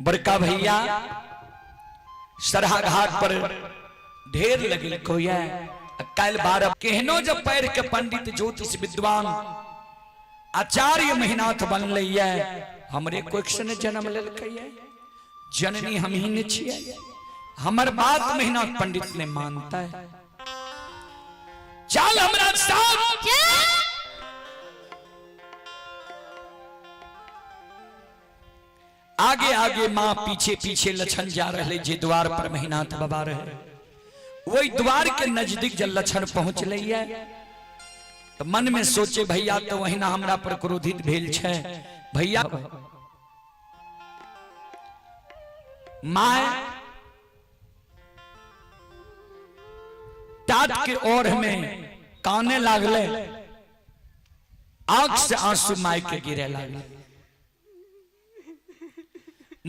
बड़का भैया सरहा घाट पर ढेर लगल कोया। काल्हि 12 केहनो जब पढ़ के पंडित ज्योतिष विद्वान आचार्य महिनाथ बनले ये, हमरे कोख से ने जन्म लेलकै ये, जननी हम ही ने छियै, हमर बात महिनाथ पंडित ने मानता है। चल हमरा साथ। आगे आगे माँ, पीछे पीछे लछन जा रहे। जे द्वार पर महिनाथ बाबा रहे, वही द्वार के नजदीक जब लछन पहुंच है तो मन में सोचे, भैया तो वही ना हमरा पर क्रोधित भेल छै। भैया my tat के ओर में काने लागले, आंख से आंसू my के गिरे लागले।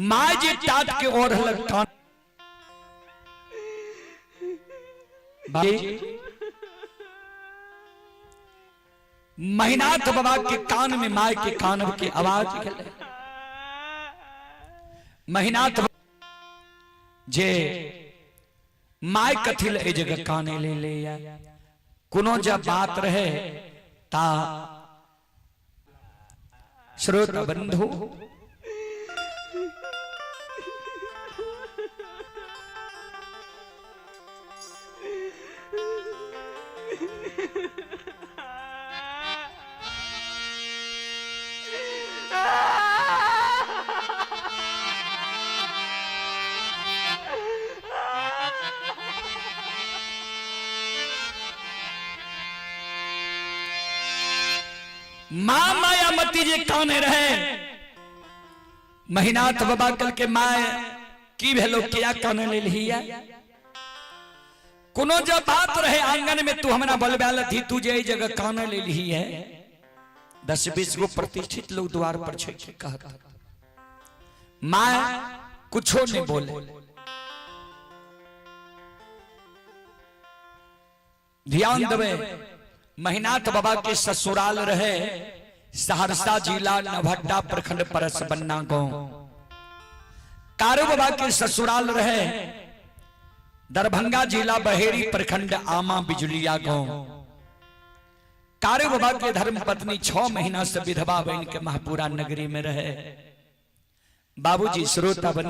My जे टाट के ओर लग कान, महिनाथ बाबा के कान में my के कान के आवाज गेलै। महिनाथ जे my कथी ले एहि जगह काने ले ले या, कोनो जब बात रहे ता। श्रोता बंधु, माँ मायामती जे काने रहे, महिनाथ बाबा कल के, my की भेलो, किया काने ले लिया? कोनो जब बात रहे आंगन में तू हमरा बलबैल थी, तू जे जगह काने ले ली है, 10-20 गो प्रतिष्ठित लोग द्वार पर छे, कहता। My कुछो नहीं बोले। ध्यान देवे, महिनाथ बाबा के ससुराल रहे सहरसा जिला नवहट्टा प्रखंड परसबन्ना गांव। कारू बाबा के ससुराल रहे दरभंगा जिला बहेरी प्रखंड आमा बिजुलिया गांव। कारू बाबा के धर्म पत्नी 6 महीना से विधवा बन के महापुरा नगरी में रहे। बाबूजी श्रोता बन